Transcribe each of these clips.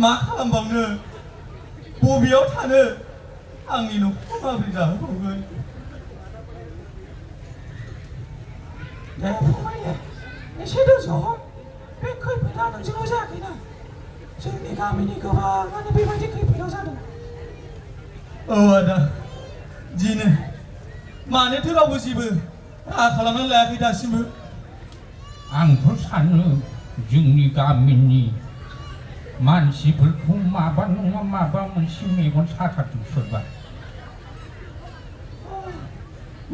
मा खालामबावनो बबेयाव थानो आंनि न'खौ माबोरै जाहोबावगोन दे फंबाय एसे दोज' बे खैफोदा नोंजोंल' जायाखैना जोंनि गामिनि गोबाङानो बेबायदि खैफोदाव जादों औ आदा दिनै मानोथो रावबो जेबो राहा खालामनानै लायाखै दासिमबो आंथ' सानो जोंनि गामिनि मानसिफोरखौ माबा नङा माबा मोनसे मेगन साथारदों सोरबा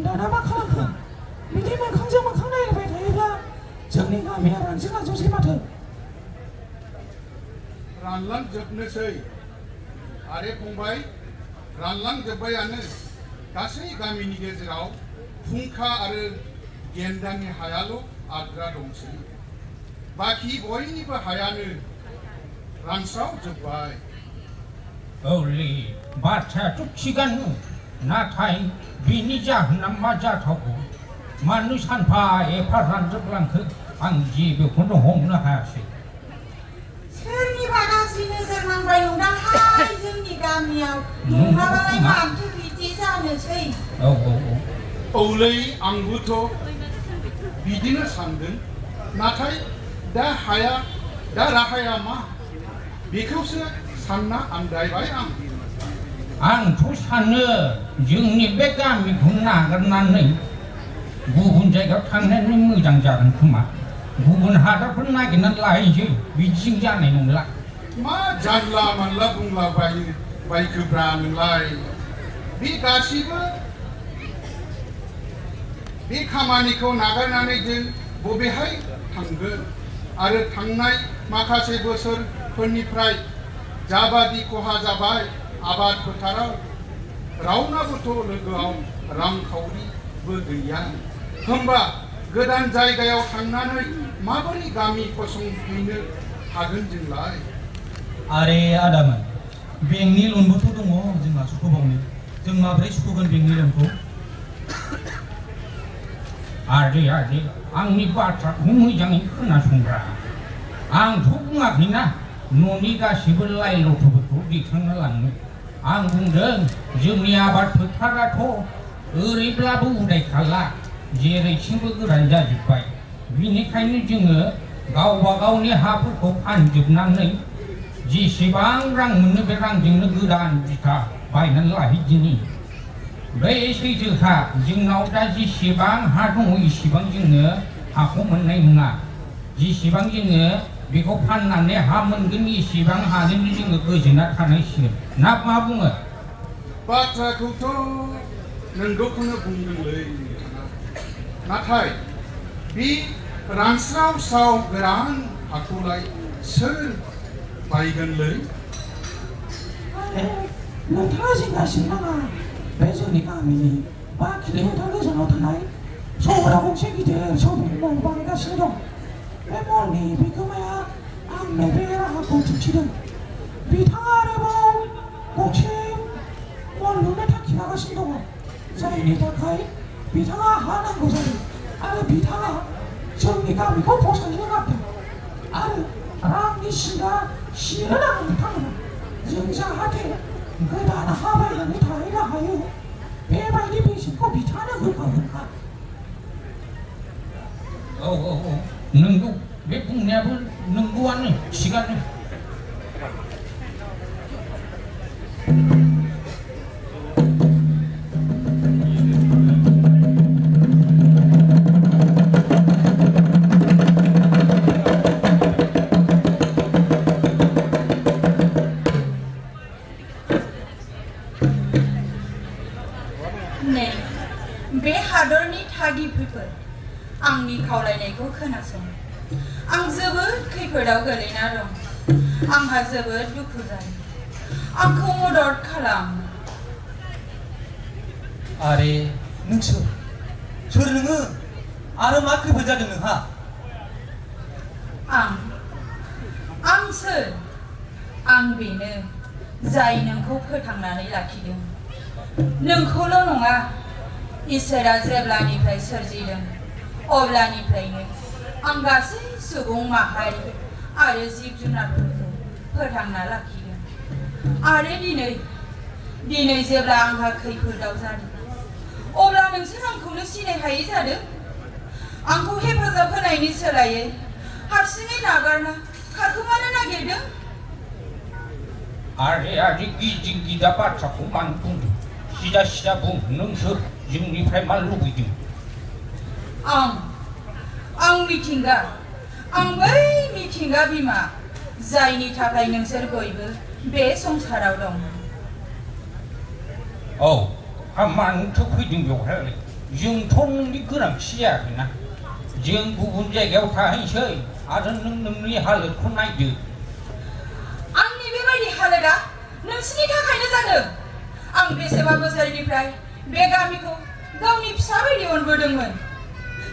दाना मा खालामखो बिदि मोखांजों मोखां नायलायबाय थायोब्ला जोंनि गामिया रानज्रिंलांजोबसै माथो रानलांजोबनोसै आरे फंबाय रानलांजोब्बायानो गासै गामिनि गेजेराव फुंखा आरो गेन्दानि हायाल' आद्रा दंसै बाखि बयनिबो हायानो रानस्रावजोब्बाय औलै बाथ्रायाथ' थिगानो नाथाय बेनि जाहोना मा जाथावगौ मानो सानफा एफा रानजोबलांखो आं जेबोखौनो हमनो हायासै सोरनिबा गाज्रि नोजोर नांबाय नंदांहाय जोंनि गामियाव नङाबालाय माथो बिदि जानोसै औलै आंबोथ' बिदिनो सानदों नाथाय दा राहाया मा बेखौसो सानना आन्दायबाय आंथ' सानो जोंनि बे गामिखौ नागारनानै गुबुन जायगायाव थांनानै मोजां जागोन खोमा गुबुन हादरफोर नागिरनानै लाहैनोसै बिदिजों जानाय नंला मा जानला मानला बुंलाबायखोब्रा नोंलाय बे गासिबो बे खामानिखौ नागारनानै जों बबेहाय थांगोन आरो थांनाय माखासे बोसोरफोरनिफ्राय जाबादि खहा जाबाय आबाद फोथाराव रावनाबोथ' लोगोआव रांखावरिबो गैया होमबा गोदान जायगायाव थांनानै माबोरै गामि फसंफैनो हागोन जोंलाय आरे आदामोन बेंकनि लनबोथ' दङ जोंहा सुख'बावनो जों माबोरै सुख'गोन बेंकनि लनखौ आरे आंनि बाथ्राखौ मोजाङै खोनासंब्रा आंथ' बुङाखैना न'नि गासिबो लाइ लथ'फोरखौ दैखांना लांनो आं बुंदों जोंनि आबाद फोथाराथ' ओरैब्लाबो उदायखाला जेरैथिंबो गोरान जाजोब्बाय बिनिखायनो जोङो गावबा गावनि हाफोरखौ फानजोबनानै जेसेबां रां मोनो बे रांजोंनो गोदान बिथा बायनानै लाहैदिनि बे सैथोखा जोंनाव दा जेसेबां हा दङ एसेबां जोङो हाखौ मोननाय नङा जेसेबां जोङो बेखौ फाननानै हा मोनगोन एसेबां हाजोंनो जोङो गोजोना थानांसिगोन ना मा बुङो बाथ्राखौथ' नोंगौखौनो बुंदोंलै नाथाय बे रानस्राव स्राव गोरान हाखौलाय सोर बायगोनलै नोंथाङा जिंगासिनो नाङा बे जोंनि गामिनि 5 किल'मिटार गोजानाव थानाय सहराव गंसे गिदिर शपिं मल बानायगासिनो दं बे मलनि बिगोमाया आंनो बे राहाखौ दिन्थिदों बिथाङा आरोबाव गंसे मल लुनो थांखि लागासिनो दङ जायनि थाखाय बिथाङा हा नांगौ जायो आरो बिथाङा जोंनि गामिखौ फसंनो गारदों आरो रांनि सिङा सिनो नाङा बिथांमोना जों जाहाथे गोदान हा बायनानै थाहैनो हायो बेबायदि बेसेनखौ बिथाङानो होखागोनखा औ नंगौ बे बुंनायाबो नंगौआनो थिगानो बे हादरनि थागिबिफोर आंनि खावलायनायखौ खोनासं आं जोबोद खैफोदाव गोलैना दं आंहा जोबोद दुखु जायो आंखौ मदद खालाम आरे नों सोर नोङो आरो मा खैफोद जादों नोंहा आं सोर आं बेनो जाय नोंखौ फोथांनानै लाखिदों नोंखौल' नङा इसोरा जेब्लानिफ्राय सोरजिदों अब्लानिफ्रायनो आं गासै सुबुं माहारि आरो जिब जुनारफोरखौ फोथांना लाखिदों आरो दिनै जेब्ला आंहा खैफोदाव जादों अब्ला नोंसोर आंखौनो सिनाय हायै जादों आंखौ हेफाजाब होनायनि सोलायै हारसिङै नागारना खारखोमानो नागिरदों आरे गिदिं गिदा बाथ्राखौ मानो बुंदों सिदा बुं नोंसोर जोंनिफ्राय मा लुबैदों आं मिथिंगा आं बै मिथिंगा बिमा जायनि थाखाय नोंसोर बयबो बे संसाराव दं औ मानोथो फैदों बेवहाय जोंथ' नोंनि गोनांथि जायाखैना जों गुबुन जायगायाव थाहैनोसै आरो नोंनि हालोदखौ नायदो आंनि बेबायदि हालोदा नोंसिनि थाखायनो जादों आं बेसेबा बोसोरनिफ्राय बे गामिखौ गावनि फिसा बायदि अनबोदोंमोन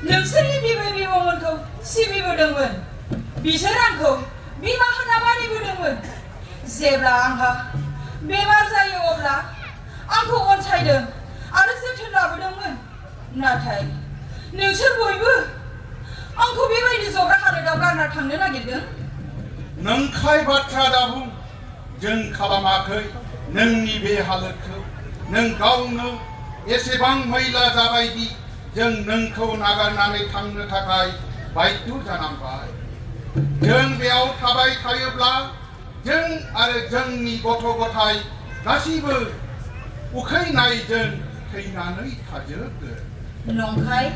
नोंसोरनि बिबै बिबौमोनखौ सिबिबोदोंमोन बिसोर आंखौ बिमा होनना मानिबोदोंमोन जेब्ला आंहा बेमार जायो अब्ला आंखौ अनसायदों आरो जोथोन लाबोदोंमोन नाथाय नोंसोर बयबो आंखौ बेबायदि जब्रा हालोदाव गारना थांनो नागिरदों नंखाय बाथ्रा दाबुं जों खालामाखै नोंनि बे हालोदखौ नों गावनो एसेबां मैला जाबायदि जों नोंखौ नागारनानै थांनो थाखाय बाध्य जानांबाय जों बेयाव थाबाय थायोब्ला जों आरो जोंनि गथ' गथाय गासिबो उखैनायजों थैनानै थाजोबगोन नंखाय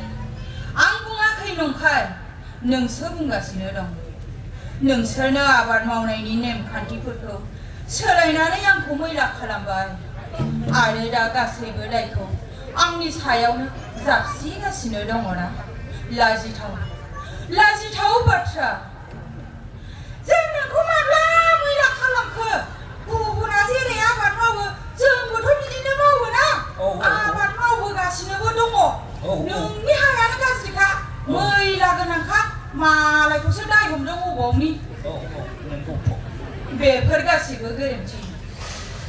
आं बुङाखै नंखाय नोंसोर बुंगासिनो दं नोंसोरनो आबाद मावनायनि नेमखान्थिफोरखौ सोलायनानै आंखौ मैला खालामबाय आरो दा गासैबो दायखौ आंनि सायावनो जाबसिगासिनो दङना लाजिथाव बाथ्रा जों नोंखौ माब्ला मैला खालामखो गुबुना जेरै आबाद मावो जोंबोथ' बिदिनो मावो ना आबाद मावबोगासिनोबो दङ नोंनि हायानो गाज्रिखा मैला गोनांखा मालायखौसो दाय हमदों अबावनि बेफोर गासिबो गोरोन्थि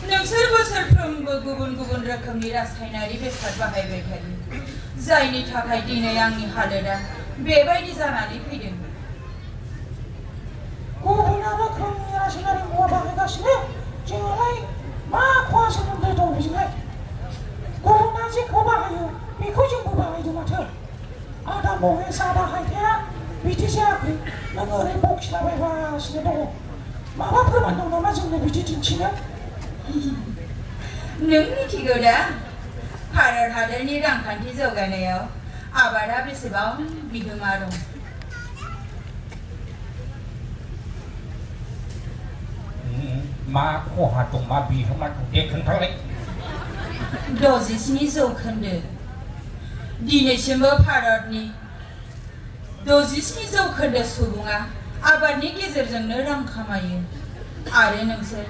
नोंसोर बोसोरफ्रोमबो गुबुन रोखोमनि रासायनारि बेसाद बाहायबाय थायो जायनि थाखाय दिनै आंनि हालोदा बेबायदि जानानै फैदों गुबुन रोखोमनि रासायनारि मुवा बाहायगासिनो जोंहालाय मा खहा सोमोन्दो दं बेजोंलाय गुबुना जेखौ बाहायो बेखौ जोंबो बाहायदों माथो आदा महेश आदा हायथाया बिदि जायाखै नों ओरै बखिलाबायगासिनो दङ माबा फोरमान दं नामा जोंनो बिदि दिन्थिनो नों मिथिगौ दा भारत हादरनि रांखान्थि जौगानायाव आबादा बेसेबां बिहोमा दं मा खहा दं मा बिहोमा दं दे खोन्थालाय 67% दिनैसिमबो भारतनि 67% सुबुङा आबादनि गेजेरजोंनो रां खामायो आरो नोंसोर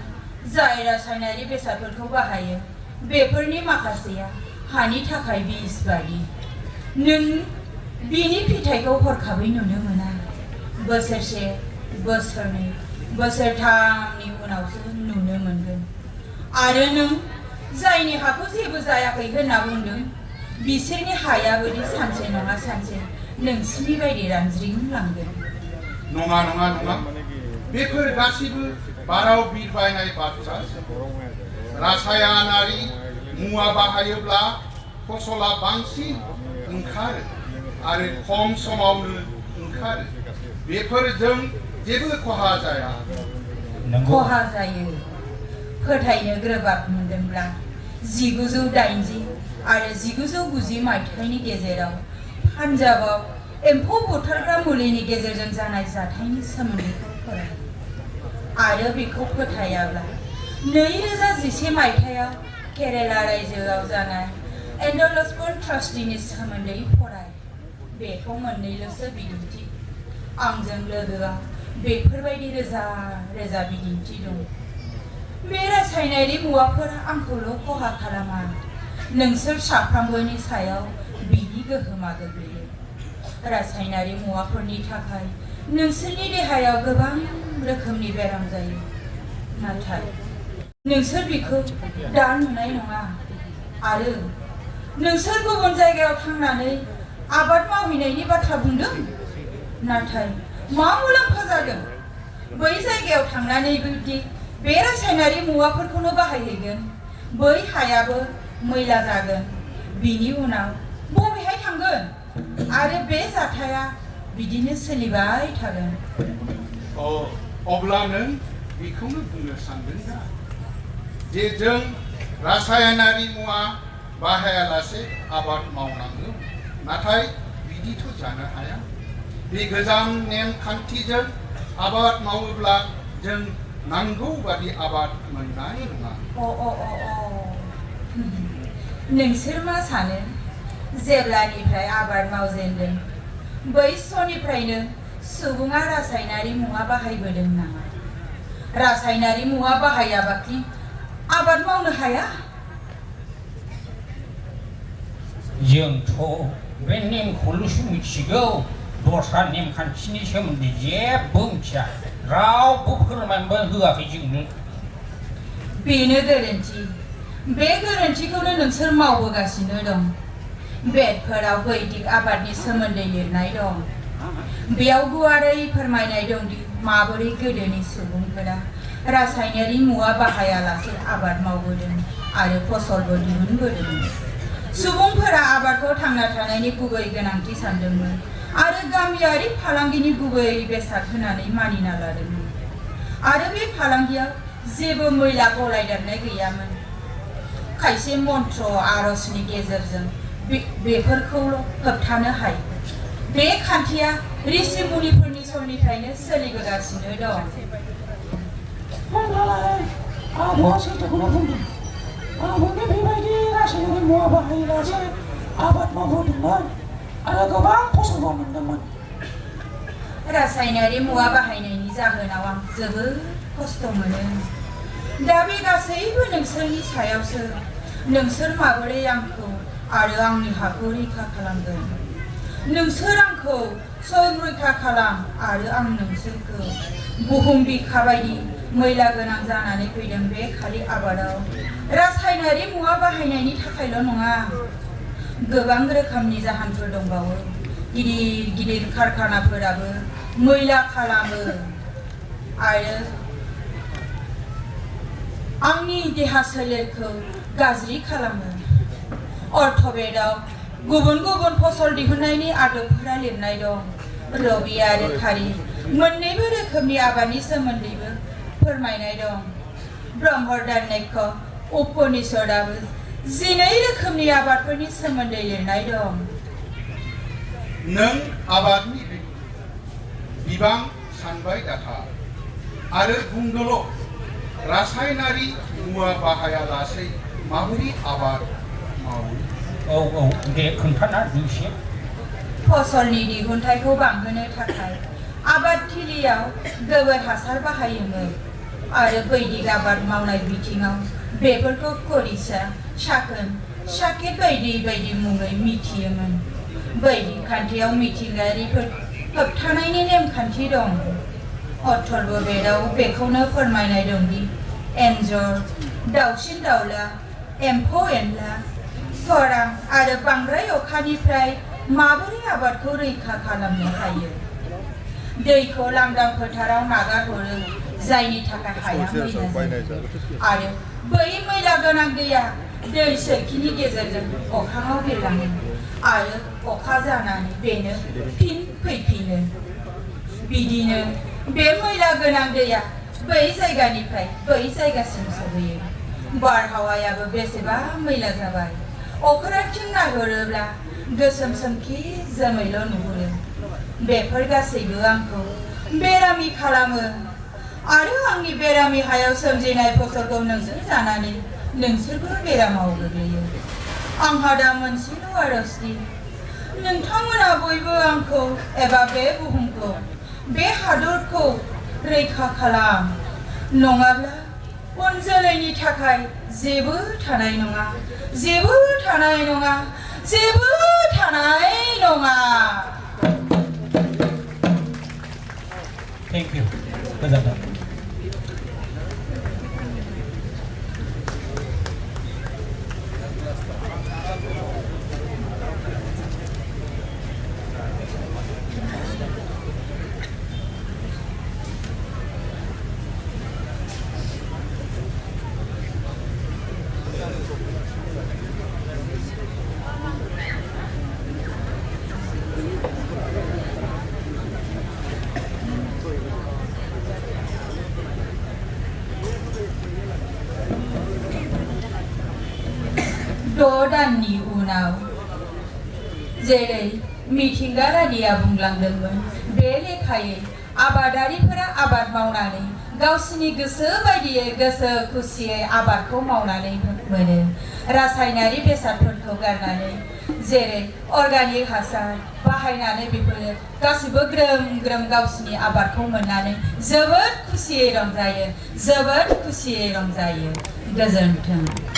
जाय रासायनारि बेसादफोरखौ बाहायो बेफोरनि माखासेया हानि थाखाय बिस बायदि नों बिनि फिथाइखौ हरखाबै नुनो मोना बोसोरसे बोसोरनै बोसोरथामनि उनावसो नुनो मोनगोन आरो नों जायनि हाखौ जेबो जायाखै होनना बुंदों बिसोरनि हायाबोदि सानसे नङा सानसे नोंसिनि बायदि रानज्रिंलांगोन नङा बेफोर गासिबो बाराव बिरबायनाय बाथ्रा रासायनारि मुवा बाहायोब्ला फसला बांसिन ओंखारो आरो खम समावनो ओंखारो बेफोरजों जेबो खहा जाया खहा जायो फोथायनो गोब्राब मोनदोंब्ला 1980 आरो 1990 मायथाइनि गेजेराव पान्जाबाव एम्फौ बुथारग्रा मुलिनि गेजेरजों जानाय जाथायनि सोमोन्दैखौ फराय आरो बेखौ फोथायाब्ला 2011 मायथाइयाव केरेला रायजोआव जानाय एन्डलसफोर ट्रास्टिनि सोमोन्दै फराय बेखौ मोननैल'सो बिदिन्थि आंजों लोगोआव बेफोरबायदि रोजा बिदिन्थि दं बे रासायनारि मुवाफोरा आंखौल' खहा खालामा नोंसोर साफ्रोमबोनि सायाव बिनि गोहोमा गोग्लैयो रासायनारि मुवाफोरनि थाखाय नोंसोरनि देहायाव गोबां रोखोमनि बेराम जायो नाथाय नोंसोर बेखौ दा नुनाय नङा आरो नोंसोर गुबुन जायगायाव थांनानै आबाद मावहैनायनि बाथ्रा बुंदों नाथाय मा मुलाम्फा जादों बै जायगायाव थांनानैबोदि बे रासायनारि मुवाफोरखौनो बाहायहैगोन बै हायाबो मैला जागोन बिनि उनाव बबेहाय थांगोन आरो बे जाथाया बिदिनो सोलिबाय थागोन अब्ला नों बेखौनो बुंनो सानदों ना जे जों रासायनारि मुवा बाहायालासे आबाद मावनांगौ नाथाय बिदिथ' जानो हाया बे गोजाम नेमखान्थिजों आबाद मावोब्ला जों नांगौ बादि आबाद मोननाय नङा नोंसोर मा सानो जेब्लानिफ्राय आबाद मावजेनदों बै समनिफ्रायनो सुबुङा रासायनारि मुवा बाहायबोदों नामा रासायनारि मुवा बाहायाबाखि आबाद मावनो हाया जोंथ' बे नेमखौल'सो मिथिगौ दस्रा नेमखान्थिनि सोमोन्दै जेबो मिथिया रावबो फोरमायनोबो होआखै जोंनो बेनो गोरोन्थि बे गोरोन्थिखौनो नोंसोर मावबोगासिनो दं बेदफोराव बैदिक आबादनि सोमोन्दै लिरनाय दं बेयाव गुवारै फोरमायनाय दंदि माबोरै गोदोनि सुबुंफोरा रासायनारि मुवा बाहायालासे आबाद मावबोदों आरो फसलबो दिहुनबोदों सुबुंफोरा आबादखौ थांना थानायनि गुबै गोनांथि सानदोंमोन आरो गामियारि फालांगिनि गुबै बेसाद होनानै मानिना लादोंमोन आरो बे फालांगियाव जेबो मैला गलायदेरनाय गैयामोन खायसे मन्त्र आरजनि गेजेरजों बेफोरखौल' होबथानो हायो बे खान्थिया ऋषि मुनिफोरनि समनिफ्रायनो सोलिबोगासिनो दं होनब्लालाय आबौआ सैथोखौनो बुंदों आबौनि बेबायदि रासायनारि मुवा बाहायालासे आबाद मावबोदोंमोन आरो गोबां फसलबो मोनदोंमोन रासायनारि मुवा बाहायनायनि जाहोनाव आं जोबोद खस्थ' मोनो दा बे गासैबो नोंसोरनि सायावसो नोंसोर माबोरै आंखौ आरो आंनि हाखौ रैखा खालामगोन नोंसोर आंखौ संरैखा खालाम आरो आं नोंसोरखौ बुहुम बिखा बायदि मैला गोनां जानानै फैदों बे खालि आबादाव रासायनारि मुवा बाहायनायनि थाखायल' नङा गोबां रोखोमनि जाहोनफोर दंबावो गिदिर गिदिर कारखानाफोराबो मैला खालामो आरो आंनि देहा सोलेरखौ गाज्रि खालामो अर्थ'बेदाव गुबुन गुबुन फसल दिहुननायनि आदबफोरा लिरनाय दं रबि आरो खारिफ मोन्नैबो रोखोमनि आबादनि सोमोन्दैबो फोरमायनाय दं ब्रह्मदान्य'क उपनिषदाबो 12 रोखोमनि आबादफोरनि सोमोन्दै लिरनाय दं नों आबादनि बिबां सानबाय दाथा आरो बुंदोल' रासायनारि मुवा बाहायालासे माबोरै आबाद मावो औ दे खोन्थाना एसे फसलनि दिहुनथायखौ बांहोनो थाखाय आबादथिलियाव गोबोर हासार बाहायोमोन आरो बैदिक आबाद मावनाय बिथिङाव बेफोरखौ करिसा साखोन साकेत बायदि बायदि मुङै मिथियोमोन बैदिक खान्थियाव मिथिंगायारिफोर होबथानायनि नेमखान्थि दं अथर्वबेदाव बेखौनो फोरमायनाय दंदि एन्जर दाउसिन दाउला एम्फौ एनला खरां आरो बांद्राय अखानिफ्राय माबोरै आबादखौ रैखा खालामनो हायो दैखौ लांदां फोथाराव नागारहरो जायनि थाखाय हाया मैला जायो आरो बै मैला गोनां दैया दै सोरखिनि गेजेरजों अखाङाव बिरलाङो आरो अखा जानानै बेनो फिन फैफिनो बिदिनो बे मैला गोनां दैया बै जायगानिफ्राय बै जायगासिम सहैयो बारहावायाबो बेसेबा मैला जाबाय अख्रांथिं नायहरोब्ला गोसोम सोमखि जोमैल' नुहुरो बेफोर गासैबो आंखौ बेरामि खालामो आरो आंनि बेरामि हायाव सोमजिनाय फसलखौ नोंसोर जानानै नोंसोरबो बेरामाव गोग्लैयो आंहा दा मोनसेल' आरजदि नोंथांमोना बयबो आंखौ एबा बे बुहुमखौ बे हादरखौ रैखा खालाम नङाब्ला उन जोलैनि थाखाय जेबो थानाय नङा जेबो थानाय नङा जेबो थानाय नङा थेंक इउ गोजोन्थों दाननि उनाव जेरै मिथिंगा रानिया बुंलांदोंमोन बे लेखायै आबादारिफोरा आबाद मावनानै गावसिनि गोसो बायदियै गोसो खुसियै आबादखौ मावनानै मोनो रासायनारि बेसादफोरखौ गारनानै जेरै अर्गानिक हासार बाहायनानै बेफोरो गासिबो ग्रोम ग्रोम गावसिनि आबादखौ मोननानै जोबोद खुसियै रंजायो गोजोन्थों।